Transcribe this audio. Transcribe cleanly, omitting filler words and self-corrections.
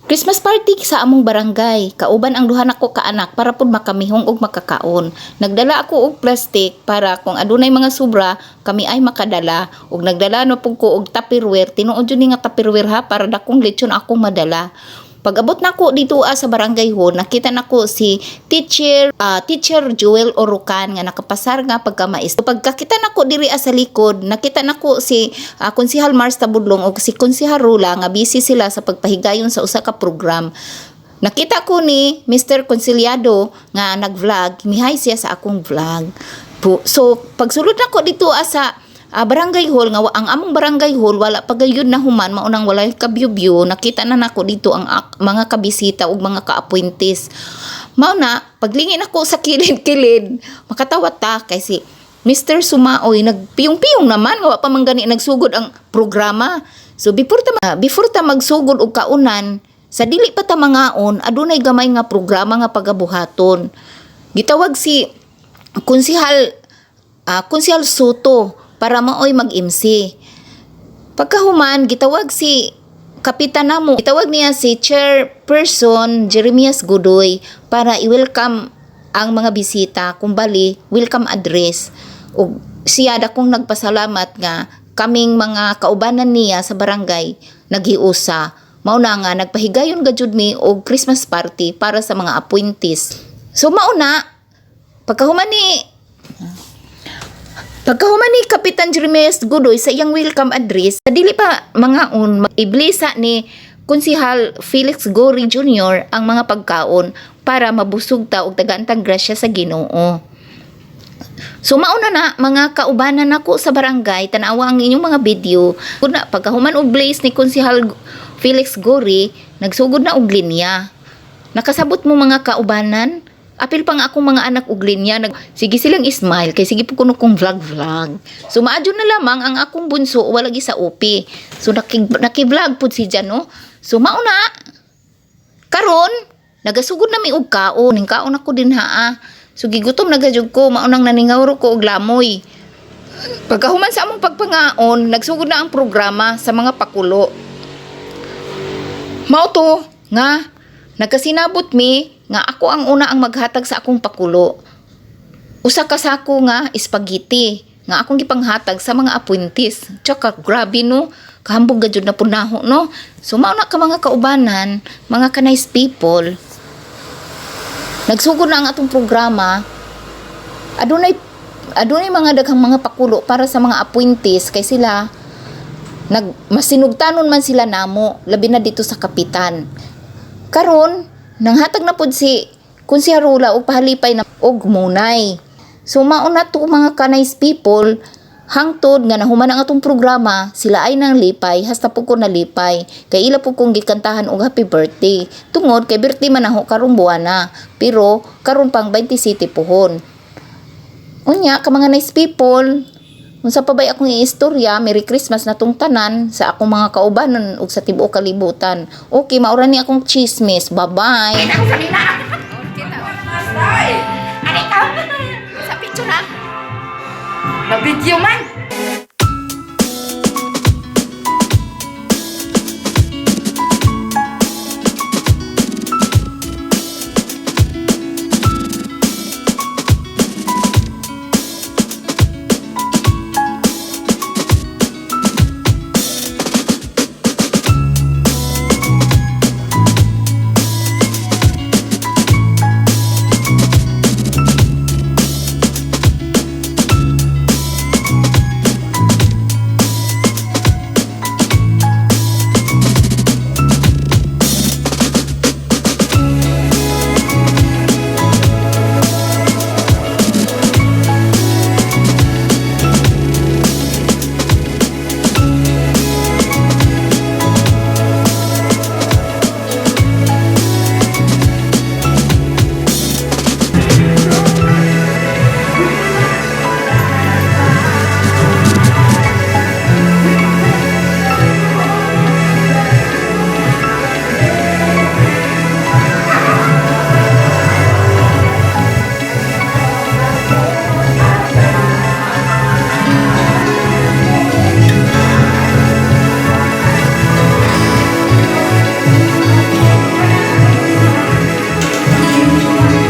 Christmas party sa among barangay. Kauban ang duha nako ka anak para pud makamihong og makakaon. Nagdala ako og plastic para kung adunay mga sobra, kami ay makadala. Ug nagdala na pud ko og Tupperware. Tinuod jud ni nga Tupperware ha, para dakong lechon akong madala. Pag-abot nako dito sa barangay hall, nakita nako si Teacher Joel Orocan nga nakapasar nga pagkamaestro. Pagkakita nako diri sa likod, nakita nako si Konsihal Mars Tabudlong ug si Konsihal Rula nga busy sila sa pagpahigayon sa usa ka program. Nakita ko ni Mr. Conciliado nga nag-vlog, mihay siya sa akong vlog. So pagsulod nako dito sa barangay hall nga ang among barangay hall wala pa gayud na human, maunang walay kabyubyo, nakita na nako dito ang mga kabisita ug mga ka-appointees. Mao na paglingin ako sa kilid-kilid, makatawa ta kay si Mr. Sumaoy nagpiyong-piyong naman nga wa pa man gani nagsugod ang programa. So before ta magsugod og kaunan, sa dili pa ta mangaon, adunay gamay nga programa nga pagabuhaton. Gitawag si Konsihal Soto para maoy mag-MC. Pagkahuman, gitawag si kapitan namo. Gitawag niya si Chairperson Jeremias Gudoy para i-welcome ang mga bisita, kumbali welcome address. Ug siya dakong nagpasalamat nga kaming mga kaubanan niya sa barangay naghiusa. Mao na nga nagpahigayon gajud mi og Christmas party para sa mga appointees. So mao na pagkahuman ni Kapitan Jeremias Gudoy sa iyang welcome address, sa dili pa mangaon, iblisa ni Konsihal Felix Gori Jr. ang mga pagkaon para mabusog ta og tagaan tag grasya sa Ginoo. So mauna na, mga kaubanan nako sa barangay, tanawa ang inyong mga video. Kuna pagkahuman og bless ni Konsihal Felix Gori, nagsugod na og linya. Nakasabot mo, mga kaubanan? Apil pa nga akong mga anak og linya. Sige silang smile kay sige po kuno kong vlog vlog. So maadyo na lamang ang akong bunso wala gi sa OP. So naki-vlog pud si Jan, no. So mauna karon nagasugod na mi og kaon. Ning kaon ako din ha. So gigutom na gajud ko, maunang naningawro ko og lamoy. Pagkahuman sa among pagpangaon, nagsugod na ang programa sa mga pakulo. Mao to nga nagkasinabot mi nga ako ang una ang maghatag sa akong pakulo. Usa ka sako nga spaghetti nga akong gipanghatag sa mga appointees. Tsaka grabe no, kahambog gajud na punaho no. So mao na ka, mga kaubanan, mga ka nice people. Nagsugod na ang atong programa. Adunay mga daghang mga pakulo para sa mga appointees kay sila nag masinugtanon man sila namo, labi na dito sa kapitan. Karon nanghatag na pud si Konsihal Rula og pahalipay na og munay. So mao na to, mga ka-nice people, hangtod nga nahuman ang atong programa, sila ay nang lipay, hasta pud ko nalipay kay ila pud kong gikantahan og happy birthday tungod kay birthday man ako karong buwana, pero karon pang 27 puhon. Unya ka, mga nice people, unsa pa bay akong iistorya? Merry Christmas na tong tanan sa akong mga kaubanan ug sa tibuok kalibutan. Okay, maura ni akong chismis. Bye-bye. Ano ikaw? Sa picture ha. Na-video man!